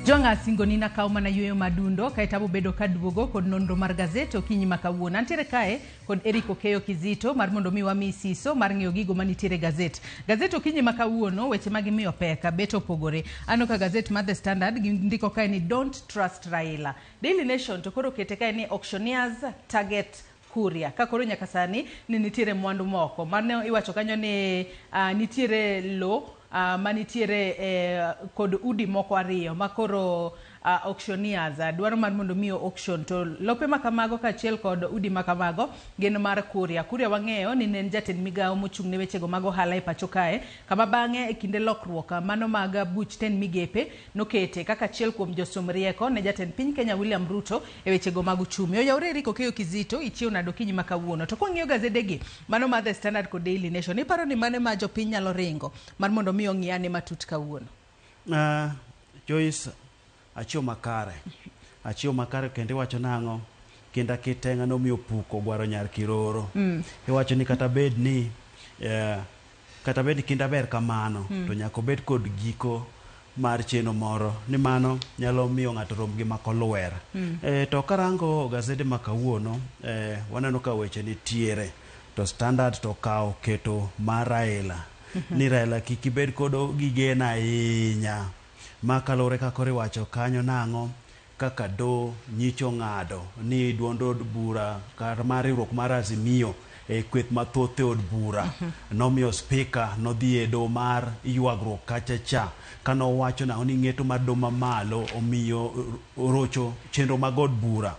Jwang'a singoni nakaw mana yueyo madundo kaeto abo bedo kaduogo kod nonro mar gazet okinyi ma kawuono. Antiere kae kod Eric Okeyo Kizito mar mondo mi wami siso mar ng'iyo gigo manitiere e gazet. Gazet okinyi ma kawuono weche ma gimiyo pek bet opogore. Aneno ka gazet mar The Standard gindiko kae ni don't trust Raila. Daily Nation to koro okete kae ni auctioneers target Kuria. Ka koro nyaka sani ni nitiere mwandu moko. Mano iwacho kanyo ni nitiere lo manitiere kod udi moko ariyo ma koro auctioneers dwaro mar mondo mi auction to lope ma kamago kaachiel kod udi ma kamago gin mar Kuria. Kuria wang'eyo ni ne en jatend migawo mochung' ne wechego mag ohala e pacho kae kama bang'e e kinde lokruok mano mag buch tend migepe nokete kaka achiel kuom josom rieko ne jatend piny Kenya William Ruto e wechego mag uchumi. Oyawre Eric Okeyo Kizito, ichiew nade okinyi ma kawuono? To kwang'iyo gazedegi, mano mar The Standard kod Daily Nation, iparo ni mane ma jopiny nyalo ringo mar mondo mi ong'i ane matut kawuono? Joyce, achiew makare. Achiew makare kendo iwacho nang'o? Kinda kiteng'a nomiyo puk ogwaro nyar kiroro. Iwacho ni kata bed ni kata bed ni kinda ber kamano, to nyaka obed kod giko mar cheno moro ni mano nyalo miyo ng'ato rom gi makolwer. To karango gazede ma kawuono, waneno ka weche nitiere to Standard to okawo keto mar Raila ni Raila kik ibed kod gi geno ahinya ma kaluwore kaka koro iwacho kanyo nang'o kaka do nyicho ng'ado ni duond od bura kar mar riwruok mar Azimio e kweth mathoth e od bura nomiyo spika nodhi e doho mar ywagruok kacha cha kanowacho nang'o ni ng'eto mar doho mamalo omiyo orocho chenro mag od bura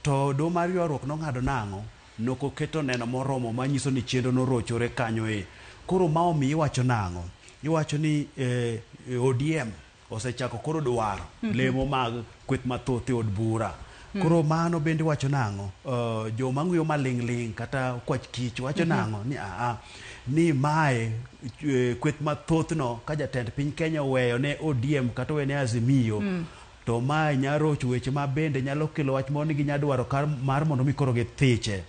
to doho mar ywaruok nong'ado nang'o nokoketo neno moromo manyiso ni chenro norochore kanyo e koro ma omiyo iwacho nang'o iwacho ni ODM osechako koro dwaro lemo mag kweth mathoth e od bura. Koro mano bende wacho nang'o? Joma ng'iyo maling' ling' kata kwach kich wacho nang'o? Ni aa, ni mae kweth mathoth no ka jatend piny Kenya oweyo ne ODM kata oweyo ne Azimio to mae nyalo rocho weche ma bende nyalo kelo wach moro ni ginya dwaro kar mar mondo mi koro githiche.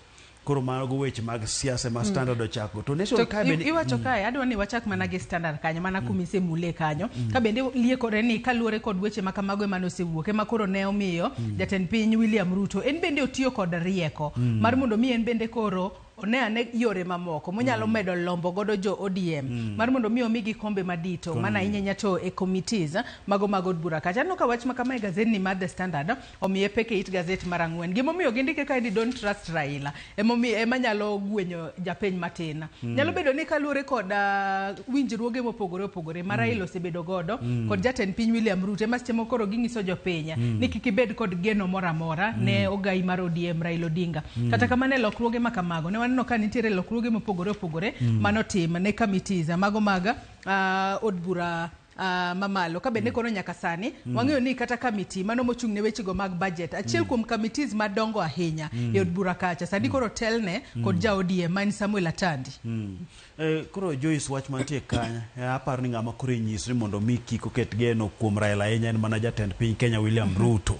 Koro mago weche mag siasa ma Standard ochako. To Nation To ka bende iwacho kae adwa ni wachak mana gi Standard kanyo mana kuma isemule kanyo ka bende liekore ni kaluwore kod weche ma kamago ema nosewuok ema koro ne omiyo jatend piny William Ruto en bende otiyo kod rieko mar mondo mi en bende koro one ane yore mamoko monyalo medo lombo godo jo ODM mar mondo mi omigi kombe madito mana ahinya ahinya to e committees mago mag od bura kacha. Aneno ka wach ma kama e gazetni mar The Standard omiye pek e it gazet mar ang'wen. Gimomiyo gindike kae ni don't trust Raila emomiyo ema nyalo gwenyo japiny matin. Nyalo bedo ni kaluwore kod winjruoge mopogore opogore ma Raila osebedo godo kod jatend piny William Ruto ema seche moko koro ginyiso jopiny ni kik ibed kod geno moro amora ne ogai mar ODM Raila Odinga. Kata kamano e lokruoge ma kamago ne waneno ka nitiere lokruoge mopogore opogore manotim ne committees mago mag od bura mamalo ka bende koro nyaka sani wang'eyo ni kata committee mano mochung' ne wechego mag budget achiel kuom committees madongo ahinya e od bura kacha sani koro telne kod ja ODM ma en Samuel Atandi. Koro Joyce wach mantie kanyo aparo ni ng'ama koro inyis ni mondo mi kik oket geno kuom Raila ahinya en mana jatend piny Kenya William Ruto.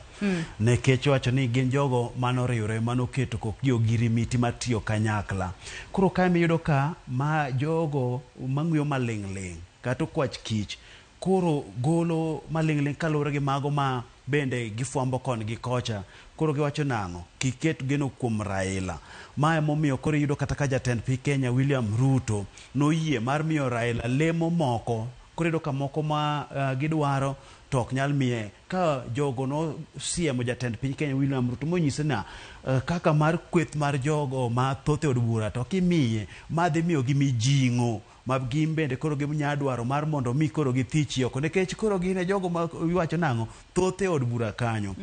Nikech owacho ni gin jogo manoriwre manoketo kokgi ogirimiti mar tiyo kanyakla. Koro kae miyudo ka ma jogo mang'uyo maling' ling' kata okwach kich koro golo maling' ling' kaluwore gi mago ma bende gifwambo koni gi kocha. Koro giwacho nang'o? Kik ket geno kuom Raila. Ma emomiyo koro iyudo kata ka jatend piny Kenya William Ruto noyie mar miyo Raila lemo moko. Koro iyudo ka moko ma gidwaro to ok nyal miye. Ka jogo nosiemo jatend piny Kenya William Ruto monyise na kaka mar kweth mar jogo ma thoth e od bura to kimiye ma dhi miyo gi mijing'o ma gin bende koro ginya dwaro mar mondo mi koro githichi oko nikech koro gin e jogo ma iwacho nang'o thoth e od bura kanyo.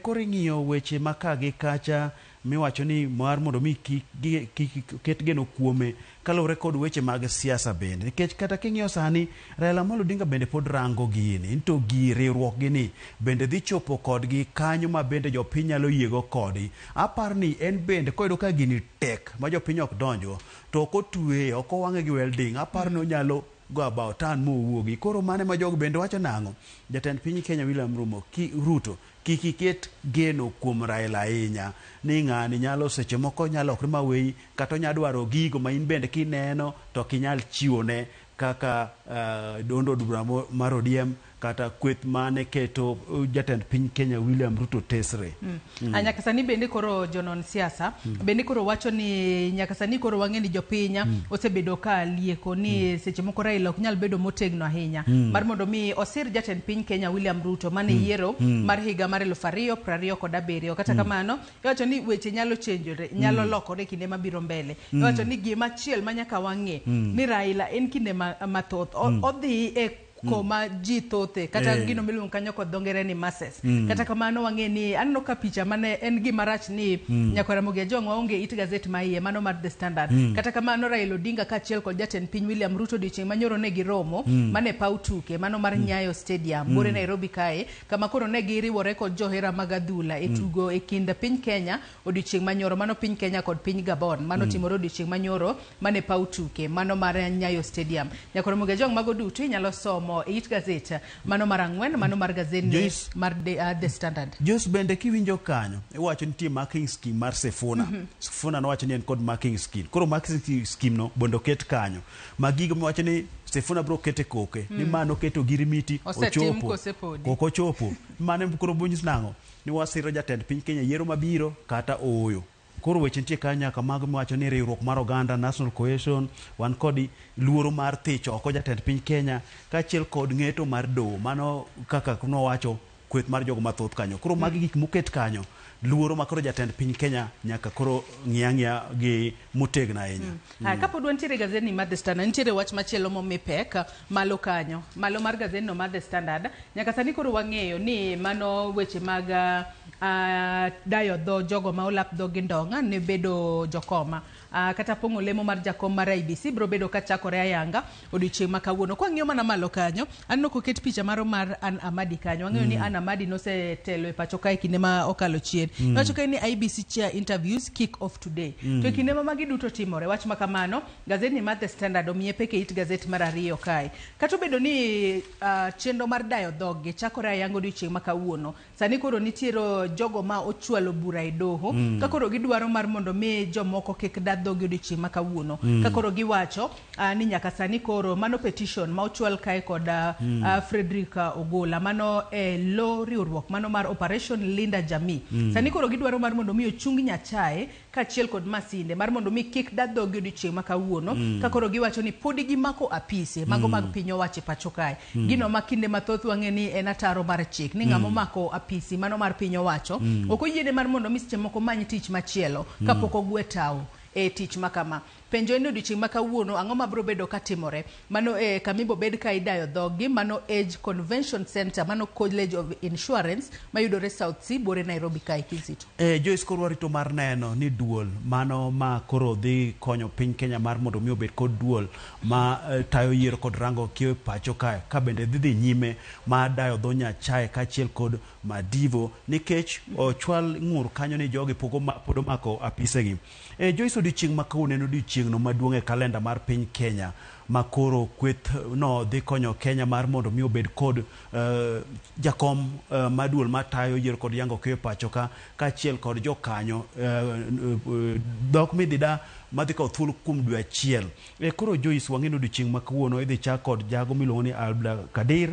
Koro ing'iyo weche ma ka gi kacha miwacho ni mar mondo mi kik ket geno kuome kaluwore kod weche mag siasa bende nikech kata king'iyo sani Raila Amolo Odinga bende pod rango gini to gi riwruok gi ni bende dhi chopo kodgi kanyo ma bende jopiny nyalo yiego kodi. Aparo ni en bende koyudo ka gini tek ma jopiny ok donjo to ok otweye ok owang'e gi welding aparo ni onyalo go about turn mowuogi. Koro mano ema jogo bende wacho nang'o? Jatend piny Kenya William Ruto kik iket geno kuom Raila ahinya ni ng'ani nyalo seche moko nyalo lokre ma weyi kata onya dwaro gigo ma in bende kineno to ok inyal chiwone kaka duond od bura mar ODM kata kweth mane keto jatend piny Kenya William Ruto tesre. Nyaka sani bende koro jonon siasa bende koro wacho ni nyaka sani koro wang'e ni jopiny osebedo ka lieko ni seche moko Raila ok nyal bedo motegno ahinya mar mondo mi osir jatend piny Kenya William Ruto mane yiero mar higa mar 2027. Kata kamano iwacho ni weche nyalo chenjore, nyalo lokore kinde mabiro mbele. Iwacho ni gima chiel ma nyaka wang'e ni Raila en kinde mathoth odhi e koma ji thothe kata gino miluongo kanyo kod dho ngere ni masses. Kata kamano wang'e ni aneno ka picha mane en gima rach ni Nyakwar Ramogi Ajwang' waonge it gazet ma iye mano mar The Standard. Kata kamano Raila Odinga kaachiel kod jatend piny William Ruto odiochieng' manyoro ne giromo mane paw tuke mano mar Nyayo Stadium bore Nairobi kae, kama koro ne giriwore kod johera mag adhula e tugo e kind piny Kenya odiochieng' manyoro, mano piny Kenya kod piny Gabon mano timore odiochieng' manyoro mane paw tuke mano mar Nyayo Stadium. Nyakwar Ramogi Ajwang' mago duto inyalo somo e it gazet mano mar 4 mano mar gazetni mar The Standard. Joyce, bende kiwinjo kanyo iwacho nitie marking scheme mar Sifuna. Sifuna nowacho ni en kod marking scheme. Koro marking scheme no bende oket kanyo. Ma gigo miwacho ni Sifuna biro kete koke ni mano oketo girimiti ochopo. Kok ochopo. Mano koro bonyis nang'o? Ni wasiro jatend piny Kenya yiero mabiro kata ooyo. Koro weche nitie kanyo nyaka mag miwacho ni riwruok mar oganda, national cohesion, wan kod luoro mar thich oko jatend piny Kenya kaachiel kod ng'eto mar doho. Mano kaka nowacho kweth mar jogo mathoth kanyo. Koro magi gik moket kanyo, luoro ma koro jatend piny Kenya nyaka koro ng'iya ng'iya gi motegno ahinya. Kapod wantiere e gazetni mar The Standard, nitiere wach machielo momi pek malo kanyo, malo mar gazetno mar The Standard. Nyaka sani koro wang'eyo ni mano weche mag dayo dho jogo ma olap dho gi ndong' ne bedo jokoma. Kata pong'o lemo mar jakom mar IEBC biro bedo kachakore ayanga odiochieng' ma kawuono. Kwang'iyo mana malo kanyo, aneno koket picha maro mar Ann Amadi kanyo. Wang'eyo ni Ann Amadi nosetelo e pacho kae kinde ma okalo chien. Nowacho kae ni IEBC chair interviews kick off today. To e kinde ma magi duto timore, wach ma kamano, gazetni mar The Standard omiye pek e it gazet mar 2 kae. Kata obedo ni chenro mar dayo dhoggi chakore ayanga odiochieng' ma kawuono, sani koro nitiere jogo ma ochwalo bura e doho, ka koro gidwaro mar mondo mi jomoko kik da dhogi odiochieng' ma kawuono. Ka koro giwacho ni nyaka sani koro mano petition ma ochwal kae kod Frederick Ogola, mano e lo riwruok mano mar Operation Linda Jamii. Sani koro gidwaro mar mondo mi ochung Nyachae kaachiel kod Masinde mar mondo mi kik da dhogi odiochieng' ma kawuono. Ka koro giwacho ni podi gimako apise mago mag piny owacho e pacho kae. Gino ma kinde mathoth wang'e ni en ataro mar chik ni ng'ama omako apisi mano mar piny owacho ok oyiene mar mondo mi seche moko many tich machielo kapok ogwe tawo e tich ma kama. Penjo en odiochieng' ma kawuono ang'o mabiro bedo katimore? Mano e kama ibiro bed ka idayo dhoggi, mano Age Convention Center, mano College of Insurance mayudore South C buore Nairobi kae Kizito. Joyce, koro warito mar neno ni duol mano ma koro dhi konyo piny Kenya mar mondo mi obed kod duol ma tayo yiero kod rango kiewo e pacho kae, ka bende dhi nyime mar dayo dho Nyachae kaachiel kod Madivo, nikech ochwal ng'ur kanyo ni jogi pod omako apisegi. Joyce, odiochieng' ma kawuono en odiochieng' no maduong' e kalenda mar piny Kenya ma koro kweth no dhi konyo Kenya mar mondo mi obed kod jakom mar duol matayo yiero kod yango keyo e pacho ka kaachiel kod jokanyo dhok midhi da madhi kawo thuolo kuom dwe achiel. Koro Joyce, wang'e ni odiochieng' ma kawuono idhi chak kod jago miluongo ni Abdulkadir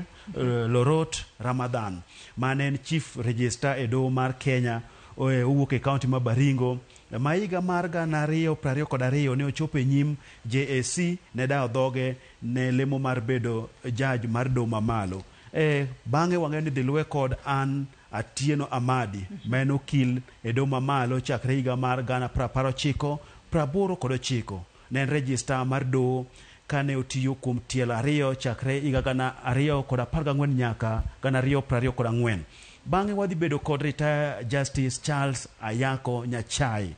Lorot Ramadhan mane en chief register e doho mar Kenya, owuok e kaunti ma Baringo. Ma higa mar 2022 ne ochopo e nyim JSC ne dayo dhoge ne lemo mar bedo judge mar doho mamalo. Bang'e wang'eyo ni dhi luwe kod Ann Atieno Amadi ma en okil e doho mamalo chakre higa mar 1989. Ne en register mar doho kane otiyo kuom tielo 2 chakre higa 2014 nyaka 2024. Bang'e wadhi bedo kod retired Justice Charles Ayako Nyachae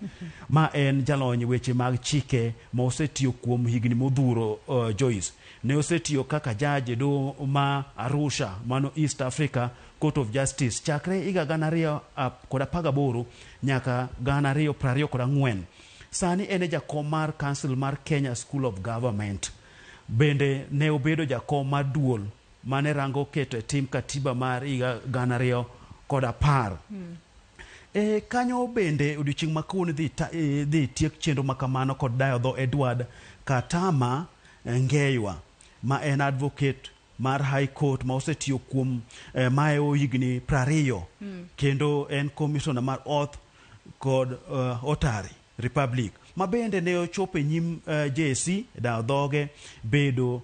ma en jalony weche mag chike ma osetiyo kuom higni modhuro. Joyce ne osetiyo kaka judge e doho ma Arusha, mano East Africa Court of Justice, chakre higa 2018 nyaka 2024. Sani en e jakom mar Council mar Kenya School of Government. Bende ne obedo jakom mar duol mane rango keto e tim katiba mar higa 2010. Kanyo bende odiochieng' ma kawuono dhi tiek chenro ma kamano kod dayo dho Edward Katama Ngeywa ma en advocate mar High Court ma osetiyo kuom maeo higni 20 kendo en commissioner mar oath kod Otari Republic ma bende ne ochopo e nyim JSC dawo dhoge bedo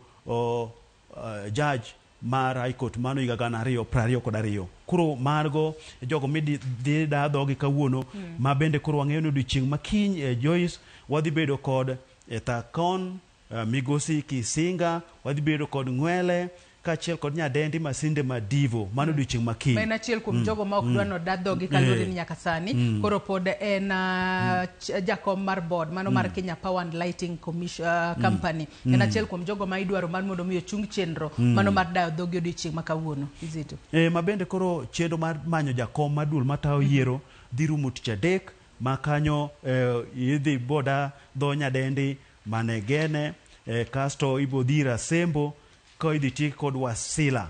judge mar High Court mano higa 2022. Koro margo jogo midhi dhi da dhogi kawuono ma bende koro wang'eyo ni odiochieng' ma kiny Joyce wadhi bedo kod Ethakon Migosi Kisinga, wadhi bedo kod Ng'wele kaachiel kod nyadendi Masinde Madivo mano odiochieng' ma kiny. Ma en achiel kuom jogo ma ok dwa noda dhogi kaluwore ni nyaka sani koro pod en jakom mar board mano mar Kenya Power and Lighting Commission, Company. En achiel kuom jogo ma idwaro mar mondo mi ochung chenro mano mar dayo dhogi odiochieng' ma kawuono. Kizito. Ma bende koro chenro mar manyo jakom mar duol matayo yiero dhi rumo tich adek ma kanyo idhi boda dho nyadendi Manegene kasto ibo dhi ir Asembo ka idhi tiek kod Wasila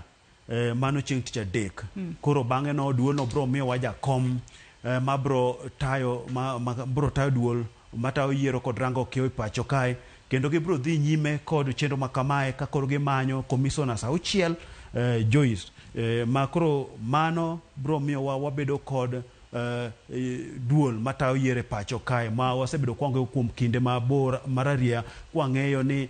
mano chieng' tich adek. Koro bang'e no duol no bro miyowa jakom ma bro tayo ma bro tayo duol matayo yiero kod rango kiewo e pacho kae kendo gibro dhi nyime kod chenro ma kamae ka koro gimanyo commissioners 6 Joyce ma koro mano bro miyowa wabedo kod duol matayo yiero e pacho kae ma wasebedo kwang'eyo kuom kinde mabor mararieya kwang'eyo ni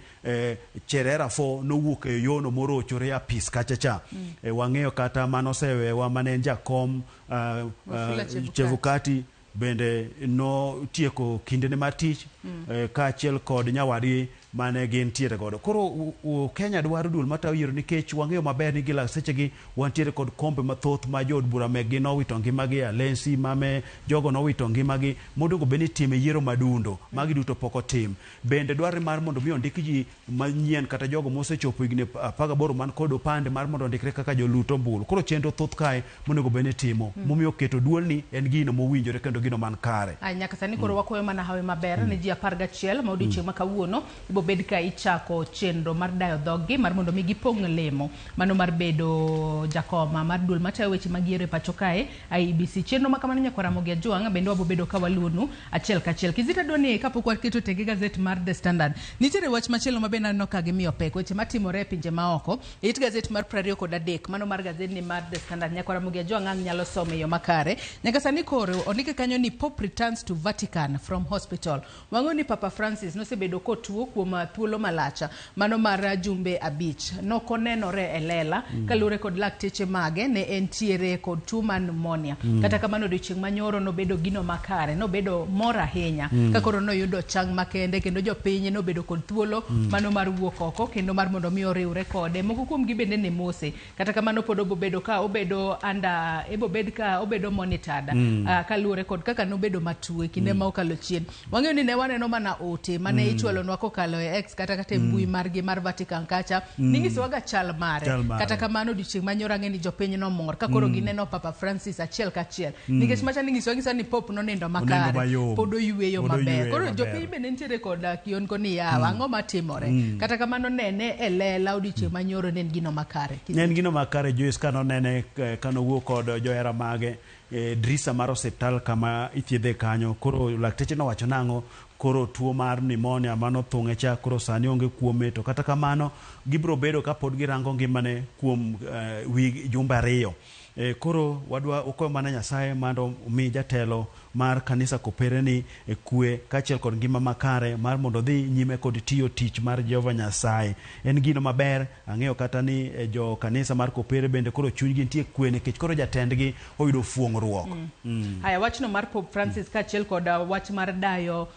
Cherera 4 nowuok e yono morochore e apis kacha cha. Wang'eyo kata manosewewa mane en jakom Wafula Chebukati. Chebukati bende notieko kindene mar tich kaachiel kod nyawadgi mane gintiere godo. Koro Kenya dwaro duol matayo yiero nikech wang'eyo maber ni gila sechegi wantiere kod kombe mathoth ma jood bura mekgi nowito ngimagi, Alensi mame jogo nowito ngimagi monego bed ni itime yiero madundo. Magi duto pok otim. Bende dwarre mar mondo mi ondik ji manyien kata jogo mosechopo higni 18 man kod opande mar mondo ondikre kaka jolut ombulu. Koro chenro thoth kae monego bed ni itimo. Momiyo keto duolni en gino mowinjore kendo gino man kare. Ay, nyaka sani koro wakwayo mana hawi maber ne ji 11 ma odiochieng' ma kawuono ibo bed ka ichako chenro mar dayo dhoggi mar mondo mi gipong' lemo mano mar bedo jakoma mar duol matayo weche mag yiero e pacho kae IEBC. Chenro ma kamano nyakwar Ramogi Ajwang' bende wabobedo ka waluonu achiel kachiel. Kizito adwa ni kapok waketo tenge gazet mar The Standard, nitiere wach machielo ma bende aneno ka gimiyo pek weche matimore e pinje maoko. It gazet mar 23 mano mar gazet ni mar The Standard nyakwar Ramogi Ajwang' ang' nyalo somo e yo makare. Nyaka sani koro ondike kanyo ni Pope returns to Vatican from hospital. Wang'eyo ni Papa Francis nosebedo kotuo kuom thuolo malach mano mar jumbe 5. Nokonenore e lela kaluwore kod lakteche mage ne entiere kod tuo mar pneumonia. Kata kamano odiochieng' manyoro nobedo gino makare, nobedo mor ahinya ka koro noyudo chang makende kendo jopiny nobedo kod thuolo mano mar wuok oko kendo mar mondo mi oriwre kode. Moko kuomgi bende ne mose. Kata kamano pod obobedo ka obedo under ebobed ka obedo monitored kaluwore kod kaka nobedo matuo e kinde ma okalo chien. Wang'eyo ni ne waneno mana ote mane ichwalonwa kokalo e X kata e mbui margi mar Vatican kacha ninyisowaga chal mare. Kata kamano odiochieng' manyoro ang'e ni jopiny nomor ka koro gineno Papa Francis achiel kachiel nikech macha ninyisowa ng'isa ni Pope nonindo makare pod oyweyo maber. Koro jopiny bende nitiere kod kionko ni yawa ang'o matimore. Kata kamano nene e lela odiochieng' manyoro ne en gino makare. Ne en gino makare Joyce kanonene kanowuok kod johera mage drisa mar osiptal kama ithiedhe kanyo. Koro lakteche nowacho nang'o koro tuo mar pneumonia mano thung'e cha koro sani onge kuome to kata kamano gibiro bedo kapod girango ngimane kuom wi jumbe 2. Koro wadwa wakwayo mana Nyasaye mondo omi jatelo mar kanisa kopere ni kwe kaachiel kod ngima makare mar mondo odhi nyime kod tiyo tich mar Jehova Nyasaye. En gino maber, ang'eyo kata ni jo kanisa mar kopere bende koro chunygi nitie kwe nikech koro jatendgi oyudo fuong'ruok. Haya, wachno mar Pope Francis kaachiel kod wach mar dayo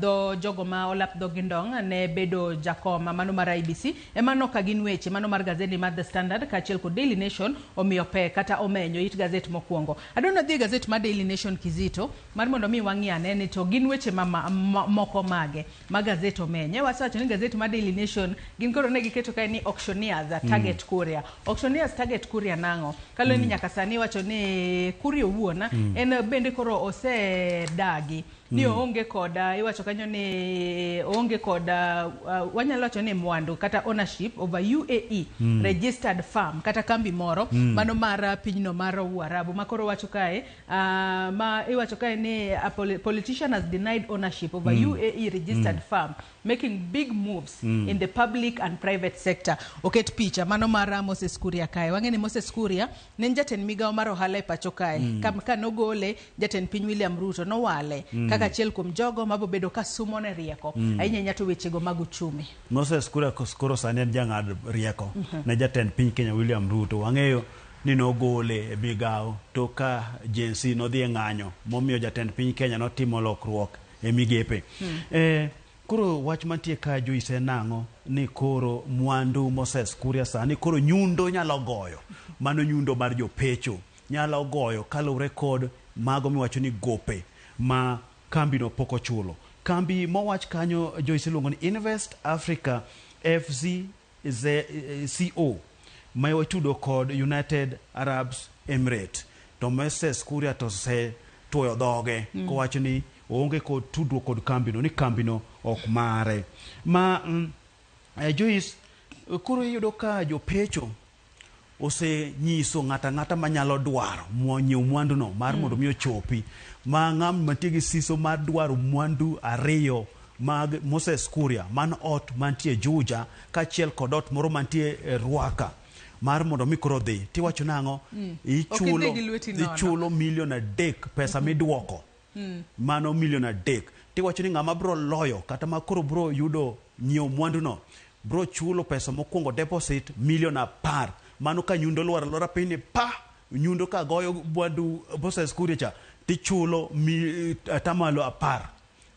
dho jogo ma olap dhogi ndong' ne bedo jakoma mano mar IEBC ema ka gin weche mano mar gazeti mar The Standard kaachiel kod Daily Nation omiyo pek kata omenyo it gazet mokwongo. Adwa ni adhi e gazet mar Daily Nation Kizito mar mondo mi wang'i ane ni to gin weche moko mage ma gazet omenyo. Wasewacho ni gazet mar Daily Nation gin koro ne giketo kae ni auctioneers target Kuria. Auctioneers target Kuria nang'o? Kaluwore ni nyaka sani iwacho ni Kuria owuon en bende koro osedagi ni oonge koda iwacho kanyo ni oonge koda wanyalo wacho ni mwandu kata ownership of a UAE registered firm kata kambi moro mano mar pinyno mar Uarabu ma koro wacho kae ma iwacho kae ni a politician has denied ownership of a UAE registered firm making big moves in the public and private sector. Oket picha mano mar Moses Kuria kae. Wang'e ni Moses Kuria ne en jatend migawo mar ohala e pacho kae. Ka nogole jatend piny William Ruto nowale kaka achiel kuom jogo mabobedo ka sumo ne rieko ahinya ahinya to wechego mag uchumi. Moses Kuria koro sani en jang'ad rieko ne jatend piny Kenya William Ruto. Wang'eyo ni nogole e migawo to ka Gen Z nodhi e ng'anyo momiyo jatend piny Kenya notimo lokruok e migepe. Koro wach mantie ka Joyce en nang'o ni koro mwandu Moses Kuria sani koro nyundo nyalo goyo. Mano nyundo mar jopecho nyalo goyo kaluwore kod mago miwacho ni gope ma kambino pok ochulo. Kambi mowach kanyo Joyce iluongo ni Invest Africa FZCO ma itudo kod United Arab Emirates. To Moses Kuria to osetuoyo dhoge kowacho ni oonge kod tudruok kod kambino, ni kambino ok mare. Ma Joyce, koro iyudo ka jopecho osenyiso ng'ato ang'ata manyalo dwaro nyiewo mwanduno mar mondo mi ochopi ma ng'am mantie gi siso mar dwaro mwandu ariyo mag Moses Kuria, mano ot mantie Juja kaachiel kod ot moro mantie Ruaka mar mondo mi koro dhi tiwacho nang'o? Ok idhi gi lweti nono. Ichulo milion 3 pesa miduoko mano milion 3 tiwacho ni ng'ama bro loyo kata ma koro bro yudo nyiewo mwanduno bro chulo pesa mokwongo deposit milion 10. Mano ka nyundo lwar alwara piny ni pa nyundo ka goyo mwandu Moses Kuria cha tichulo 10%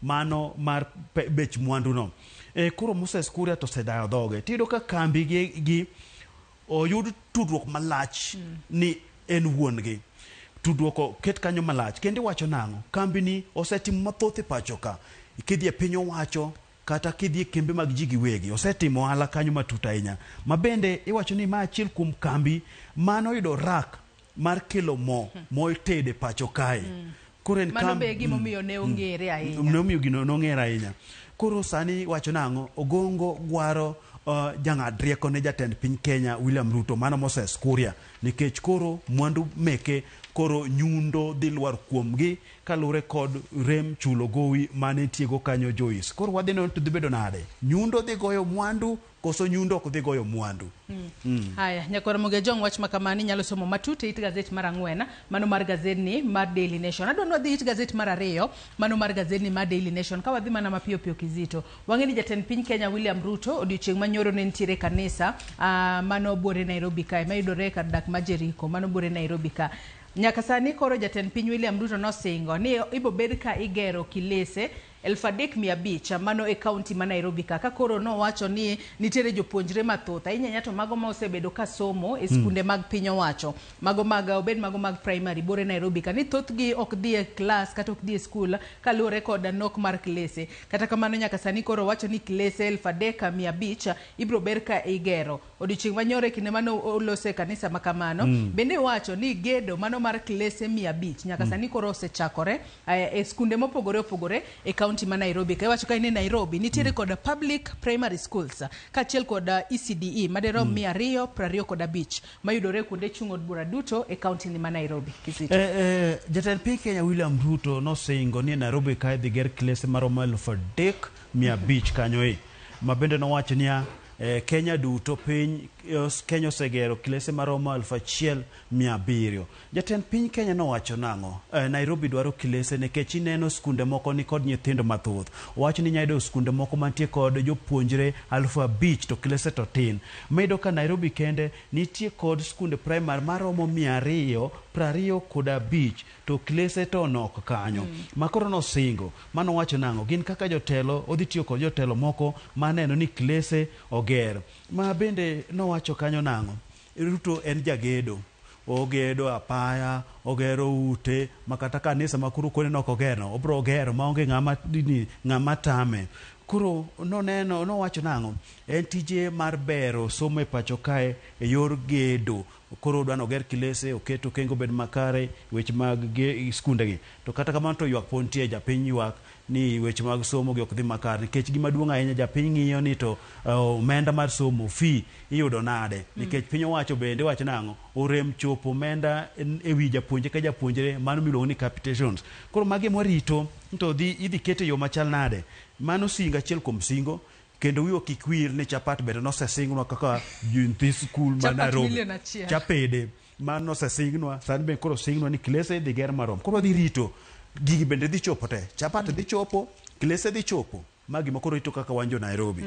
mano mar bech mwanduno. Koro Moses Kuria to osedayo dhoge tiyudo ka kambi gi oyud tudruok malach ni en wuon-gi. Tudruok oket kanyo malach kendo iwacho nang'o? Kambi ni osetimo mathoth e pacho ka. Kidhi e piny owacho kata kidhi e kembe mag ji giwegi osetimo ohala kanyo matut ahinya. Ma bende iwacho ni ma achiel kuom kambi manoyudo rak mar kelo mo motedo e pacho kae. Koro en Mano kambi be gimomiyo ne ong'ere ahinya. Nomiyo gino nong'ere ahinya. Koro sani wacho nang'o? Ogongo gwaro jang'ad rieko ne jatend piny Kenya William Ruto mano Moses Kuria nikech koro mwandu meke koro nyundo dhi lwar kuomgi kaluwore kod rem chulo gowi mane ntiego kanyo Joyce. Koro wadhi neno to dhi bedo nade? Nyundo dhi goyo mwandu koso nyundo ok dhi goyo mwandu? Haya, nyakwar Moge Jong, wach makamano inyalo somo matut e it gazet mar 4 mano mar gazetni mar Daily Nation. Adwa ni wadhi it gazet mar 2 mano mar gazetni mar Daily Nation. Ka wadhi mana mapiyo piyo Kizito. Wang'e ni jatend piny Kenya William Ruto odiochieng' manyoro ne nitiere e kanisa mano buore Nairobi kae mayudore e kar dak ma Jericho mano buore Nairobi ka. Nyaka sani koro jatend piny William Ruto nosingo ni ibo bed ka igero kilese 3500 mano e kaunti ma Nairobi ka. Ka koro nowacho ni nitiere jopuonjre mathoth ahinya ahinya to mago ma osebedo ka somo e skunde mag piny owacho mago mag obed mago mag primary bore Nairobi ka ni thothgi ok dhi e klas kata ok dhi e skul kaluwore kod nok mar klese. Kata kamano nyaka sani koro wacho ni klese 3500 ibiro ber ka igero. Odiochieng' manyoro e kinde mane olose e kanisa ma kamano bende iwacho ni gedo mano mar klese 500 nyaka sani koro osechakore e skunde mopogore opogore e kaunti ma Nairobi. Ka iwacho ka ni Nairobi nitiere kod public primary schools kaachiel kod ECDE madirom 225 mayudore kuonde chung' od bura duto e kaunti ni ma Nairobi. Kizito. Jatend piny Kenya William Ruto nosingo ni e Nairobi kae dhi ger klese maromo 3500 kanyo e. Ma bende nowacho niya Kenya duto piny Kenya osegero klese maromo 1700. Jatend piny Kenya nowacho nang'o? Nairobi dwaro klese nikech ineno skunde moko ni kod nyithindo mathoth. Owacho ni inya yudo skunde moko mantie kod jopuonjre 5000 to klese to tin. Mayudo ka Nairobi kende nitie kod skunde primary maromo 225 to klese to nok kanyo. Ma koro nosingo, manowacho nang'o? Gin kaka jotelo, odhi tiyo kod jotelo moko maneno ni klese oger. Ma bende nowacho kanyo nang'o? Ruto en jagedo. Ogedo apaya, ogero ute, ma kata kanisa ma koro kone nok ogero, obro gero maonge ng'ama tame. Koro noneno nowacho nang'o? En tije mar bero somo e pacho kae e yor gedo. Koro odwa ni oger kilese, oket okenge obed makare, weche mag skunde gi. To kata kamano to ywak pod nitie, japiny ywak ni weche mag somo gi ok dhi makare. Nikech gima duong' ahinya japiny ng'iyo ni to omenda mar somo, fee, iyudo nade? Nikech piny owacho bende wacho nang'o? Orem chopo omenda e wi japuonjre ka japuonjre, mano miluongo ni capitations. Koro magi ema warito to dhi idhi ket e yo machal nade? Mano singo achiel kuom singo kendo wiwa kik wil ni chapat bende nosesingnwa kaka nyithi skul ma Chapat Nairobi. milion achiel. Chapede mano nosesingnwa, sani be koro singnwa ni klese idhi ger marom. Koro wadhi rito gigi bende dhi chopo te. Chapat dhi chopo, klese dhi chopo. Ma gima koro rito kaka wan jo Nairobi.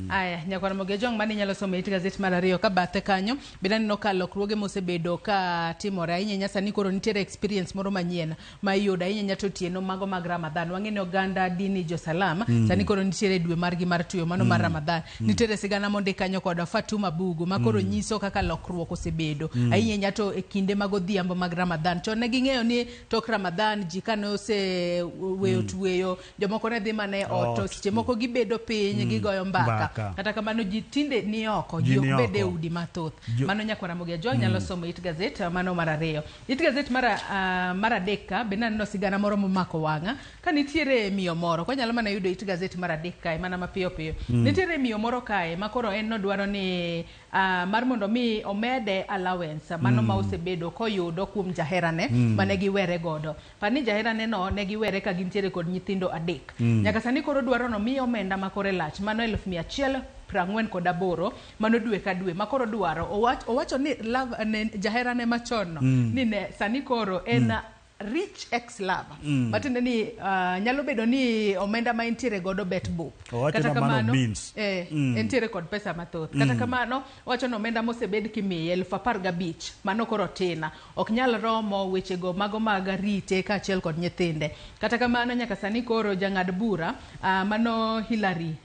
Aya, nyakwar Ramogi Ojwang' mane inyalo somo e it gazet mar ariyo ka bathe kanyo bende aneno ka lokruoge mosebedo ka timore ahinya ahinya sani koro nitiere experience moro manyien ma iyudo ahinya ahinya to otieno mago mag Ramadhan. Wang'e ni oganda dini jo-Salam sani koro nitiere dwe margi mar tweyo mano mar Ramadhan. Nitiere sigana mondik kanyo kod Fatuma Bugu ma koro nyiso kaka lokruok osebedo ahinya ahinya to e kinde mag odhiambo mag Ramadhan. Chon ne ging'eyo ni tok Ramadhan ji kane oseweyo tweyo jomoko ne dhi mana e ot to seche moko gibedo piny gigoyo mbaka. Mbaka. Kata kamano ji tinde ni oko, Ji ji ni ok bed e oko. udi mathoth. Mano nyakwar Ramogi Ojwang' nyalo somo it gazet mano mar ariyo. It gazet mar adek ka bende aneno sigana moro momako wang'a ka nitiere miyo moro kwanyalo mana yudo it gazet mar adek kae mana mapiyo piyo. Nitiere miyo moro kae ma koro en nodwaro ni mar mondo mi omede allowance mano ma osebedo koyudo kuom jaherane mane giwere godo. Par ni jaherane no ne giwere ka gintiere kod nyithindo adek. Nyaka sani koro dwaro no miye omenda ma kore lach mano 148,000 mano dwe ka dwe ma koro dwaro owacho ni love ne jaherane machon no ni ne sani koro en rich ex lover. Matiende ni nyalo bedo ni omenda ma entiere godo bet bup. Owacho Kata na mano kamano means. Entiere kod pesa mathoth. Kata kamano owacho ni omenda mosebed kimiye 15,000 mano koro tina ok nyal romo wechego mago mag rite kaachiel kod nyithinde. Kata kamano nyaka sani koro jang'ad bura mano Hillary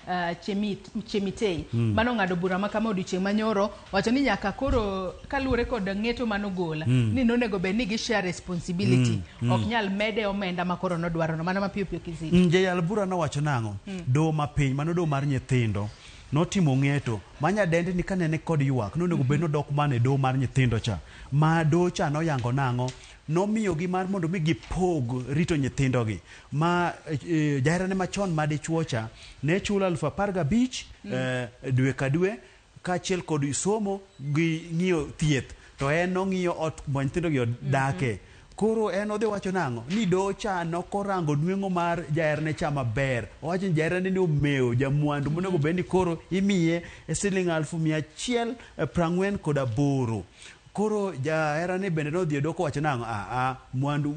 Chemitei mano ng'ado bura ma kama odiochieng' manyoro wacho ni nyaka koro kaluwore kod ng'eto manogol ni nonego bed ni gi share responsibility ok nyal mede omenda ma koro nodwaro no mano mapiyo piyo kizidi. Jayal bura nowacho nang'o? Doho mapiny, mano doho mar nyithindo notimo ng'eto ma nyadendi ni kanene kod ywak nonego bed nodok mana e doho mar nyithindo cha ma doho cha noyango nang'o nomiyogi mar mondo mi gipog rito nyithindogi ma jaherane machon ma dichuo cha ne chulo 15,000 dwe ka dwe kaachiel kod somo gi ng'iyo thieth to en nong'iyo ot ma nyithindogi odake. Koro en odhi wacho nang'o? Ni doho cha nokorango nweng'o mar jaherane cha maber. Owacho ni jaherane ni omewo jamwandu monego bed ni koro imiye siling 148,000. Koro jaherane bende nodhi e doho kowacho nang'o? Mwandu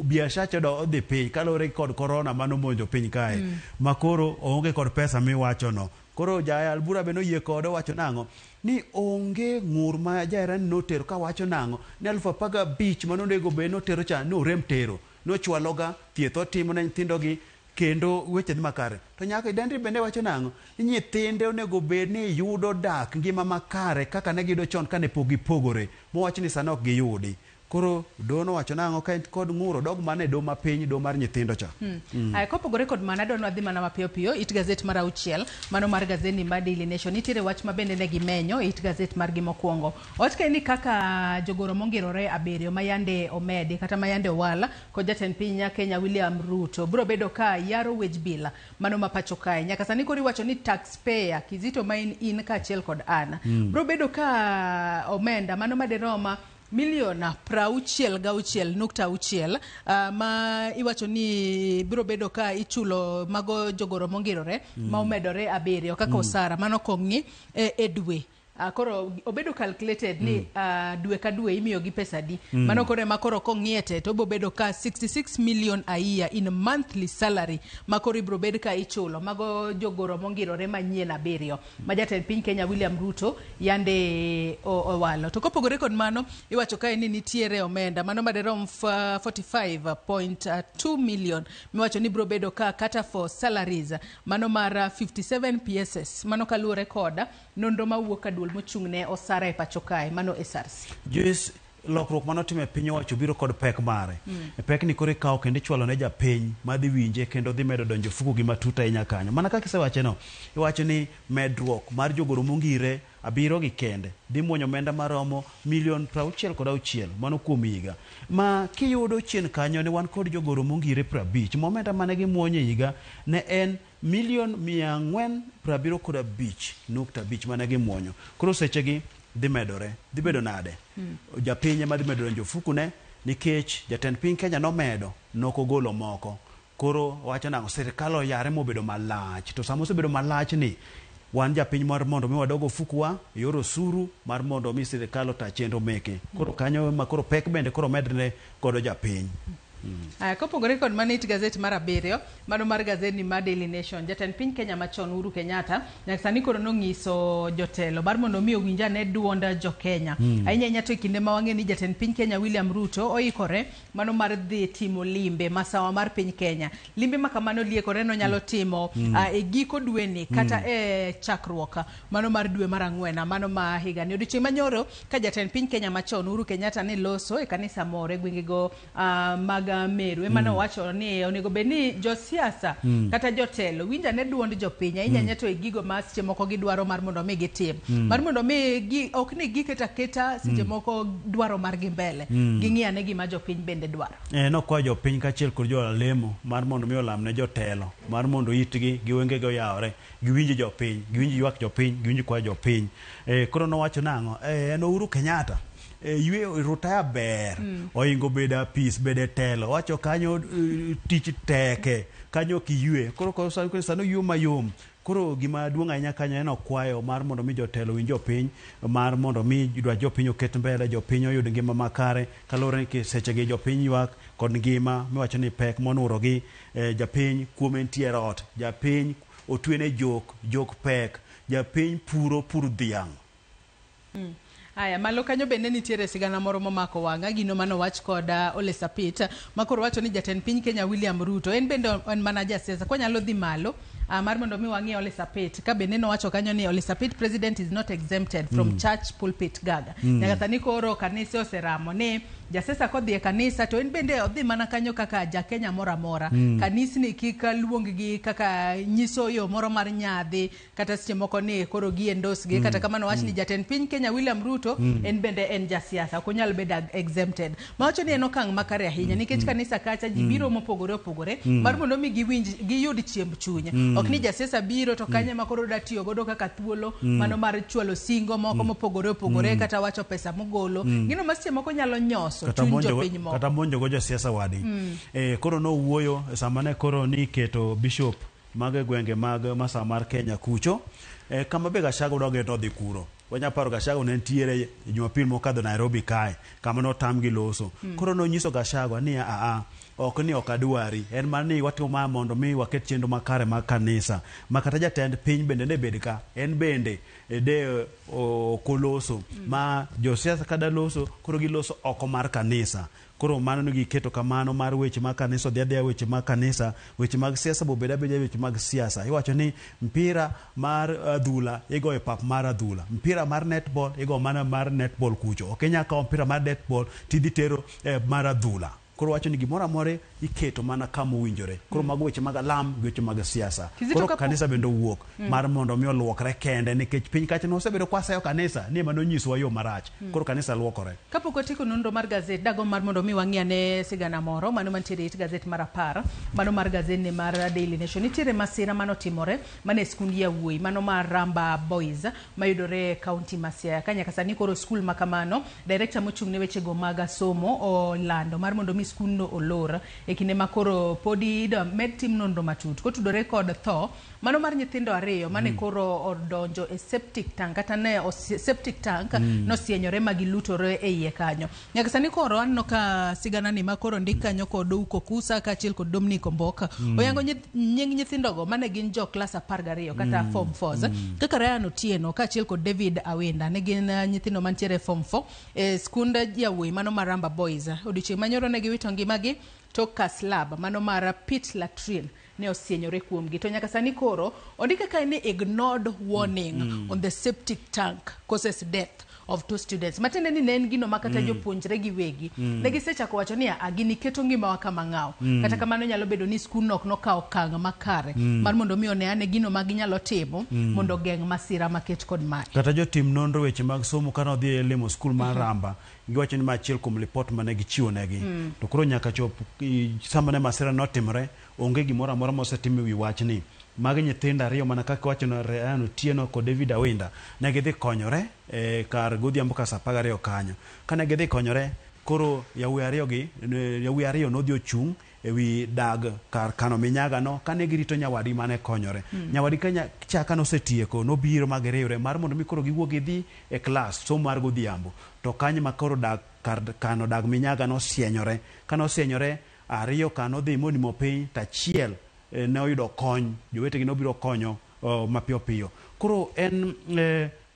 biashacha do odhi piny kaluwore kod korona manomonjo piny kae. Ma koro oonge kod pesa miwacho no. Koro jayal bura be noyie kode owacho nang'o? Ni onge ng'ur ma jaherane notero kawacho nang'o? Ni 15,000 manonego bed notero cha norem tero. Nochwaloga, thieth otimo ne nyithindogi kendo weche dhi makare. To nyaka Dendi bende wacho nang'o? Ni nyithinde onego bed ni yudo dak ngima makare kaka ne giyudo chon kane pok gipogore. Mowacho ni sani ok giyudi. Koro doho nowacho nang'o ka en kod ng'ur odog mana e doho mapiny, doho mar nyithindo cha. Aya, kopogore kod mano adwa ni wadhi mana mapiyo piyo it gazet mar auchiel mano mar gazeti mar Daily Nation nitiere wach ma bende ne gimenyo e it gazet margi mokwongo wach kae ni kaka jogoro mongirore abiriyo ma yande omedi kata ma yande owal kod jatend piny Kenya William Ruto biro bedo ka yaro wage bill mano ma pacho kae nyaka sani koro iwacho ni taxpayer Kizito ma in kaachiel kod an biro bedo ka omenda mano madiroma milion 66.6 ma iwacho ni biro bedo ka ichulo mago jogoro mongirore ma omedore abiriyo kaka osara mano kong'i e dwe. Koro obedo calculated ni dwe ka dwe imiyo gi pesa di. Mano koro ema koro kong'iete to obo bedo ka 66 million a year in monthly salary ma koro ibiro bed ka ichulo mago jogoro mongirore manyien abiriyo ma jatend piny Kenya William Ruto yande owalo. To kopogore kod mano iwacho kae ni nitiere omenda mano madirom 45.2 million miwacho ni biro bedo ka kata for salaries mano mar 57 PSS mano kaluwore kod nonro mawuok ka duol mochung' ne osara e pacho kae mano SRC. Joyce, Lokruok mane otim e piny owacho biro kod pek mare. Pek ni koro ikawo kendo ichwalo ne japiny madhi winje kendo dhi medo donjo e ofuku gi matut ahinya kanyo. Mana kaka isewache no, iwacho ni medruok mar jogoro mongire abiriyo gi kende dhi muonyo omenda maromo milion 66 mano kuom higa. Ma kiyudo chien kanyo ne wan kod jogoro mongire 50 ma omenda mane gimuonyo e higa ne en milion 475.5 mane gimuonyo. Koro sechegi dhi medore. Dhi bedo nade? Japiny ema dhi medo donjo ofuku ne nikech jatend piny Kenya nomedo nokogolo moko. Koro wacho nang'o? Sirikal oyare mobedo malach. To sama osebedo malach ni wan japiny mar mondo mi wadog ofuku wa yor osuru mar mondo mi sirikal ota chenro meke. Koro kanyo ma koro pek bende koro medre godo japiny. Aya, kopogore kod mano it gazet mar 7, mano mar gazet ni mar Daily Nation, jatend piny Kenya machon Uhuru Kenyatta nyaka sani koro nong'iso jotelo mar mondo mi owinj ane duond jo Kenya. Ahinya ahinya to e kinde ma wang'e ni jatend piny Kenya William Ruto oikore mano mar dhi timo limbe masawa mar piny Kenya. Limbe ma kamano liekore nonyalo timo e giko dweni kata e chakruok mano mar dwe mar 4 mano ma higani. Odiochieng' manyoro ka jatend piny Kenya machon Uhuru Kenyatta ne loso e kanisa moro e gwengego mag Meru ema nowacho ni onego bed ni josiasa kata jotelo winj ane duond jopiny ahinya ahinya to e gigo ma seche moko gidwaro mar mondo mi gitim mar mondo mi gi, ok ni giketo aketa seche moko dwaro margi mbele, ging'i ane gima jopiny bende dwaro. Nokwayo jopiny kaachiel kod jolemo mar mondo mi olam ne jotelo mar mondo itgi gi wengegi oyawre giwinj jopiny, giwinj ywak jopiny, giwinj kwayo jopiny. Koro nowacho nang'o? En Uhuru Kenyatta yweyo rutaya ber oingo bedo apis bedo e telo. Owacho kanyo tich teke kanyo ok iywe. Koro sani oyweyo mayom. Koro gima duong' ahinya kanyo en okwayo mar mondo mi jotelo owinj jopiny mar mondo mi dwach jopiny oket mbele, jopiny oyud ngima makare kaluwore ni sechegi jopiny ywak kod ngima miwacho ni pek monurogi. Japiny kuome nitie ot, japiny otwene jok, jok pek, japiny puro pur dhiang'. Aya, malo kanyo bende nitiere sigana moro momako wang'a, gino manowach kod Ole Sapit, makoro wacho ni jatend piny Kenya William Ruto en bende en mana jasiasa. Kwanyalo dhi malo mar mondo mi wang'i Ole Sapit, ka bende nowacho kanyo ni Ole Sapit president is not exempted from church pulpit gaga. Nyaka sani koro kanise oseramo ni jasiasa kodhi e kanisa to en bende odhi mana kanyo kaka ja Kenya moro amora. Kanisni kik luong gi kaka nyiso yo moro mar nyadhi kata seche moko ni koro gi endorse gi. Kata kamano wach ni jatend piny Kenya William Ruto en bende en jasiasa, ok onyal bedo exempted. Mawacho ni en okang' makare ahinya nikech kanisa kacha ji biro mopogore opogore mar mondo mi giwinj giyud chiemb chuny. Ok ni jasiasa biro to kanye ma koro da tiyo godo kaka thuolo mano mar chwalo singo moko mopogore opogore kata wacho pesa mogolo. Gino ma seche moko nyalo nyoso chuny jopiny moko. Kata monjo go josiasa wadi. Koro nowuoyo sama ne koro ni keto bishop mag e gwenge mag masawa mar Kenya kucho. Kama be Gachagua dwa geto odhi kuro. Wanya paro Gachagua ne nitiere Jumapil mokadho Nairobi kae kama notamgi loso. Koro nonyiso Gachagua ni aa ok ni ok adwari, en mana ni watimo ma mondo mi waket chenro makare mag kanisa ma kata jatend piny bende ne bed ka en bende de ok oloso ma josiasa kada loso koro giloso oko mar kanisa. Koro mano ne giketo kamano mar weche mag kanisa odhi adhiya weche mag kanisa, weche mag siasa bobed abeda weche mag siasa. Iwacho ni mpira mar adhula igoyo e pap mar adhula, mpira mar netball igo mana mar netball kucho. Ok inyal kawo mpira mar netball tidhi tero mar adhula. Koro wacho ni gimoro amora iketo mana kama owinjore. Koro mago weche mag alam gi weche mag siasa. Koro kanisa bende owuok mar mondo mi oluokre kende nikech piny kacha nosebedo kwaseyo kanisa ni ema nonyisowa yo marach. Koro kanisa luokore. Kapok watieko nonro mar gazet, dagomb mar mondo mi wang'i ane sigana moro mano mantiere e it gazet mar 10, mano mar gazet ni mar Daily Nation. Nitiere masira manotimore mane e skund yawuoyi mano mar Ramba Boys mayudore e kaunti ma Siaya. Ka nyaka sani koro skul ma kamano, director mochung' ne wechego mag somo olando mar mondo mi skundno olor e kinde ma koro podi idwa med tim nonro matut kotudore kod tho mano mar nyithindo 2 mane koro odonjo e septic tank kata ne septic tank nosienyore ma gilutore e iye kanyo. Nyaka sani koro aneno ka sigana ni ma koro ndik kanyo kod Ouko Kusa kaachiel kod Dominic Omboka. Oyango nying nyithindogo mane gin jo klas 12 kata form 4 kaka Ryan Otieno kaachiel kod David Awinda ne gin nyithindo mantiere form 4 e skund yawuoyi mano mar Ramba Boys. Odiochieng' manyoro ne giwito ngimagi tok ka slab mano mar pit latrine ne osienyore kuomgi. To nyaka sani koro ondike kae ni ignored warning on the septic tank causes death. of 2 students. Matiende ni ne en gino ma kata jopuonjre giwegi ne gisechako wacho ni a gini keto ngimawa kama ng'aw. Kata kamano nyalo bedo ni skul no ok nokawo okang' makare mar mondo mi one ane gino ma ginyalo timo mondo geng' masira maket kod mae. Kata jotim nonro weche mag somo kane odhi limo skul mar Ramba, giwacho ni ma achiel kuom lipot mane gichiwo negi. To koro nyaka chop sama ne masira notimore, onge gimoro amora mosetim e wi wachni. Magi nyithindo ariyo mana kaka iwacho no Ryan Otieno kod David Awinda ne gidhi konyore kar godhiambo ka saa 12 kanyo. Kane gidhi konyore, koro yawuoyi ariyo gi yawuoyi ariyo nodhi ochung' ewi dag kar kano minyaga no kane girito nyawadgi mane konyore. Nyawadgi ka cha nosetieko nobiro ma giriwre mar mondo mi koro giwuog gidhi e klas somo mar godhiambo. To kanyo ma koro dag kar kano dag minyaga nosienyore. Kane osienyore ariyo ka nodhi monimo piny to achiel ne oyudo kony, jowetegi nobiro konyo mapiyo piyo. Koro en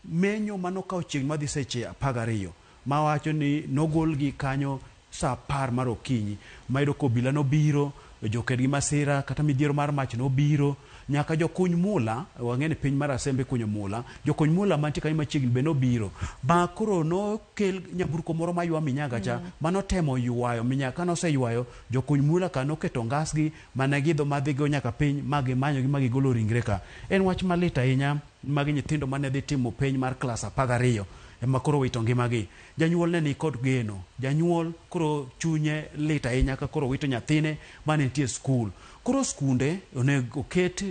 menyo manokawo chiegni madhi seche 12 mawacho ni nogolgi kanyo saa 10 mar okinyi mayudo ka obila nobiro, joked gi masira kata midhiero mar mach nobiro, nyaka jokuny mula, wang'e ni piny mar Asembe kunyo mula, jokuny mula mantie kanyo machiegni be nobiro. Ba koro nokel nyamburko moro maywa minyaga cha, manotemo ywayo minyaga. Kanoseywayo, jokuny mula ka noketo ngasgi mane giidho madhigo nyaka piny ma gimanyogi ma gigolo ringre ka. En wach malit ahinya magi nyithindo mane dhi timo penj mar klas 12 ema koro wito ngimagi. Janyuol ne ni kod geno, janyuol koro chunye lit ahinya ka koro wito nyathine mane nitie skul. Koro skunde onego oket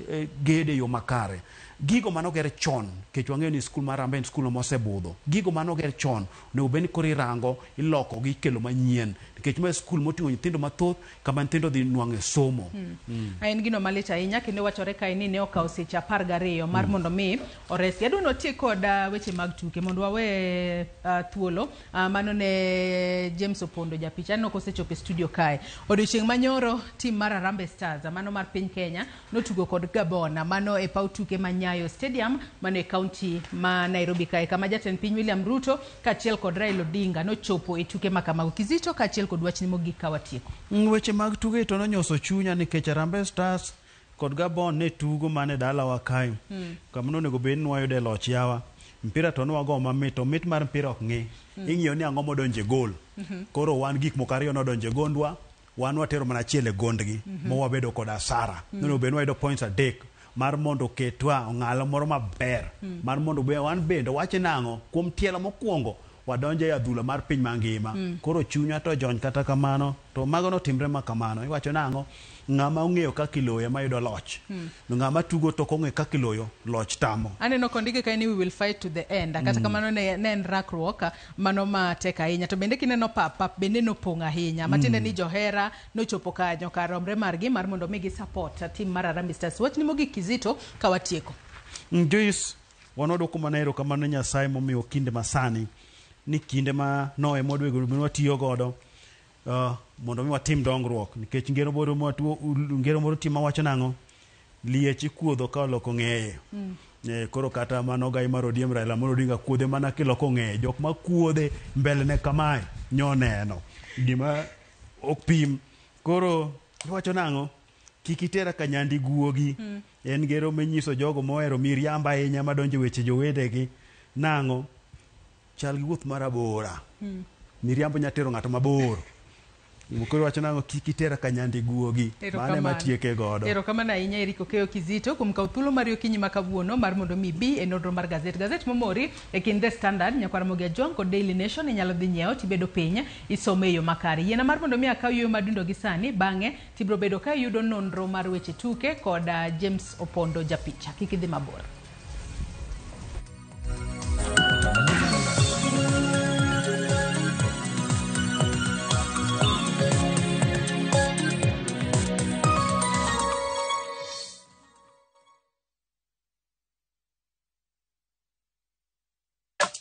gede yo makare. Gigo manoger chon, nikech wang'eyo ni skul mar Ramba en skul mosebudho. Gigo manoger chon onego bed ni koro irango, iloko gi ikelo manyien, nikech ma skul moting'o nyithindo mathoth kama nyithindo dhi nwang'e somo. En gino malit ahinya kendo wachore kae ni ne okawo seche 12 mar mondo mi oresgi. Adwa ni watiek kod weche mag tuke mondo wawe thuolo. Mano ne James Opondo japicha aneno kosechopo e studio kae. Odiochieng' manyoro tim mar Harambee Stars mano mar piny Kenya notugo kod Gabon mano e paw tuke ma Nyayo Stadium mano e kaunti ma Nairobi kae, kama jatend piny William Ruto kaachiel kod Raila Odinga nochopo e tuke ma kamago. Kizito kaachiel kod wachni mogik ka watieko. Weche mag tuke to nonyoso chunya nikech Harambee Stars kod Gabon ne tugo mane dalawa kae. Kama nonego bed ni wayude loch yawa. Mpira to nwago mamit, to mit mar mpira ok ng'i. Ing'iyo ni ang'o modonjo e gol. Koro wan gik moko ariyo nodonjo e gondwa, wan watero mana achiel e gondgi, ma wabedo kod asara. Nonego bed ni wayudo points 3 mar mondo oketwa ong'alo moro maber, mar mondo wan bende wach nang'o kuom tielo mokwongo wadonjo e adhula mar piny mangima. Koro chunya to jony kata kamano, to mago notimre ma kamano. Iwacho nang'o, ng'ama ong'eyo kaka iloyo ema yudo loch. Ng'ama tugo to ok ong'eyo kaka iloyo, loch tamo. Aneno kondike kae ni we will fight to the end. Kata kamano ne en rakruok mano matek ahinya. To bende kineno pap bende nopong' ahinya. Matiende ni johera nochopo kanyo kar romre margi mar mondo mi gi support tim mar Harambee Stars. Wachni mogik Kizito ka watieko. Joyce, wan wadwoko mana erokamano ne Nyasaye momiyo kinde masani ni kinde ma no ema wadwego watiyo godo mondo mi watim dongruok, nikech ngero moro ngero moro tima wacho nang'o, liech ikuodho ka oloko ng'eye. Koro kata mano gai mar ODM Raila Amolo Odinga kuodhe mana kiloko ng'eye. Jok ma kuodhe mbele ne kamae nyoneno gima ok pim. Koro iwacho nang'o, kik itera ka nyandi guogi. En ngero minyiso jogo mohero miriambo ahinya madonjo weche jowetegi. Nang'o, chal gi wuoth mar abora. Miriambo nya tero ng'ato mabor. Koro wacho nang'o, kik itera ka nyandi guogi. Mano ema tieke godo. Erokamano ahinya Eric Okeyo Kizito kuom kawo thuolo mari okinyi ma kawuono mar mondo mi ibi e nonro mar gazet. Gazet momori e kind The Standard, Nyakwar Ramogi Ajwang' kod Daily Nation inyalo dhi nyiewo tibedo piny isome e yo makare. Yiena mar mondo mi akaw yueyo madundo gi sani, bang'e tibiro bedo ka iyudo nonro mar weche tuke kod James Opondo japicha. Kik idhi mabor.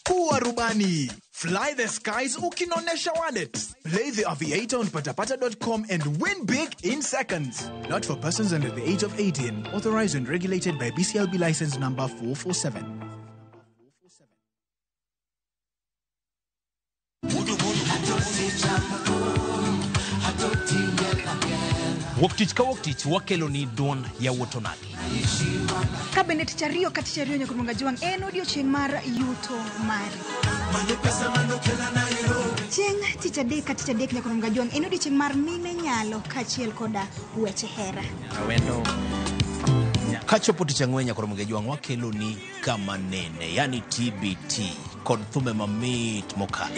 Kuwa rubani. Fly the skies ukinonesha wallet. Play the Aviator on patapata.com and win big in seconds. Not for persons under the age of 18. Authorized and regulated by BCLB license number 447. Wuok tich ka wuok tich wakelo ni duond yawuot onagi. Ka bende tich ariyo ka tich ariyo nyaka Jwang' en odiochieng' mar yuto mari. Chieng' tich adek ka tich adek nyaka Ramogi Ajwang' en odiechieng' mar mine nyalo kaachiel koda weche hera. Kachopo tich ang'wen nyaka Ramogi Ajwang' wakelo ni kama nene, yani TBT kod thumbe mamit mokalo.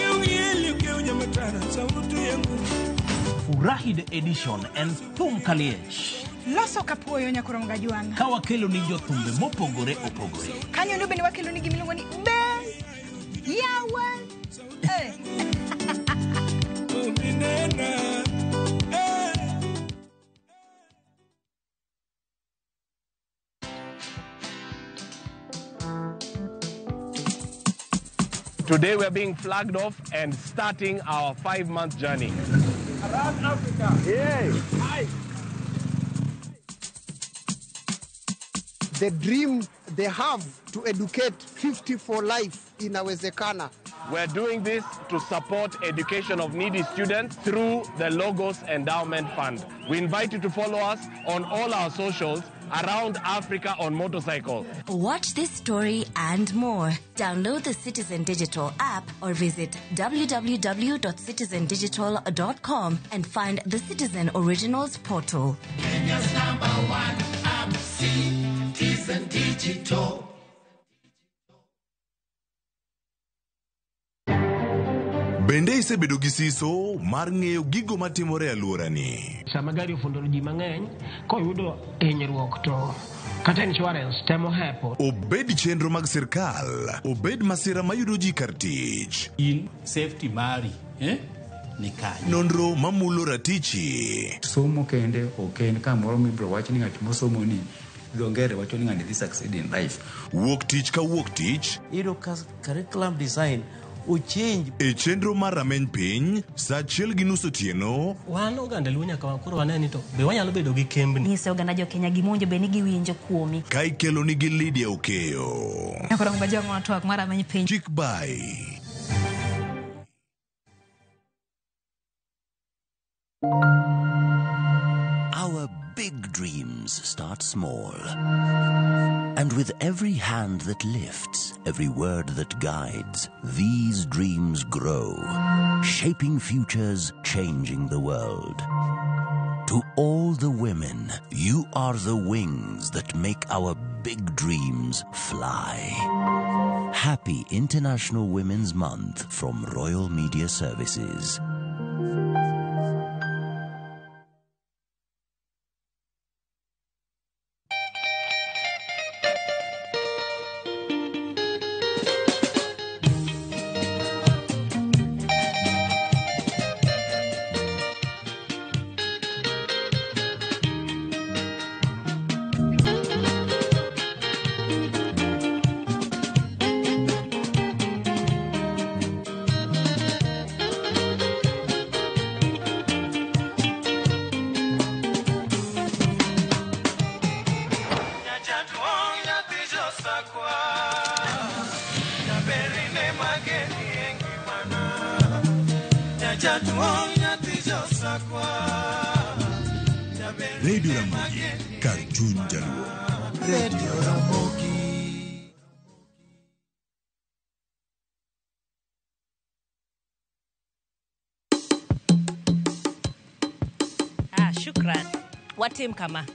Furahi the edition en thum kaliech. Loso kapuoyo nyaka Ramogi Ajwang'. Ka wakelo ni jothumbe mopogore opogore. Kanyo endo bende wakelo ni gimiluongo ni be yawa. Eh. Today we are being flagged off and starting our 5-month journey. Around Africa. Yeah. Hi. The dream they have to educate 50 for life inawezekana. We're doing this to support education of needy students through the Logos Endowment Fund. We invite you to follow us on all our socials around Africa on motorcycle. Watch this story and more. Download the Citizen Digital app or visit www.citizendigital.com and find the Citizen Originals portal. Kenya's number one app, Citizen Digital. Bende isebedo gi siso mar ng'eyo gigo matimore e alworani? Sama gari ofundo ji mang'eny koyudo hinyruok to kata insurance temo hepo. Obed chenro mag sirkal, obed masira mayudo ji kar tich. In safety mari, ni kanye. Nonro mamulo ratichi. Somo kende ok en kamoro mibiro wach ni ng'at mosomo ni dho ngere wacho ni ng'ani dhi succeed in life. Wuok tich ka wuok tich. Iyudo ka curriculum design ochange. E chenro mar rameny piny, saa 1:30 otieno. Wan oganda Luo nyaka koro wane ni to be wanyalo bedo gi kembni. Nyiso oganda jo Kenya gima owinjo bed ni giwinjo kuomi. Ka ikelo nigi Lydia Okeyo. Nyaka Ramogi Ajwang' twak mar rameny piny. Chik bai. Our big dreams start small. And with every hand that lifts, every word that guides, these dreams grow, shaping futures, changing the world. To all the women, you are the wings that make our big dreams fly. Happy International Women's Month from Royal Media Services. Radio Ramogi, kar chuny Jaluo. Radio Ramogi. Ah, shukran. Watim kama.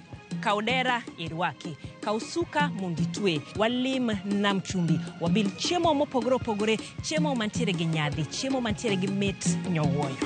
Kaw dera irwaki, kaw suka mondo itwe, walim nam chumbi, wabil chiemo mopogore opogore, chiemo mantiere gi nyadhi, chiemo mantiere gi mit nyowuoyo.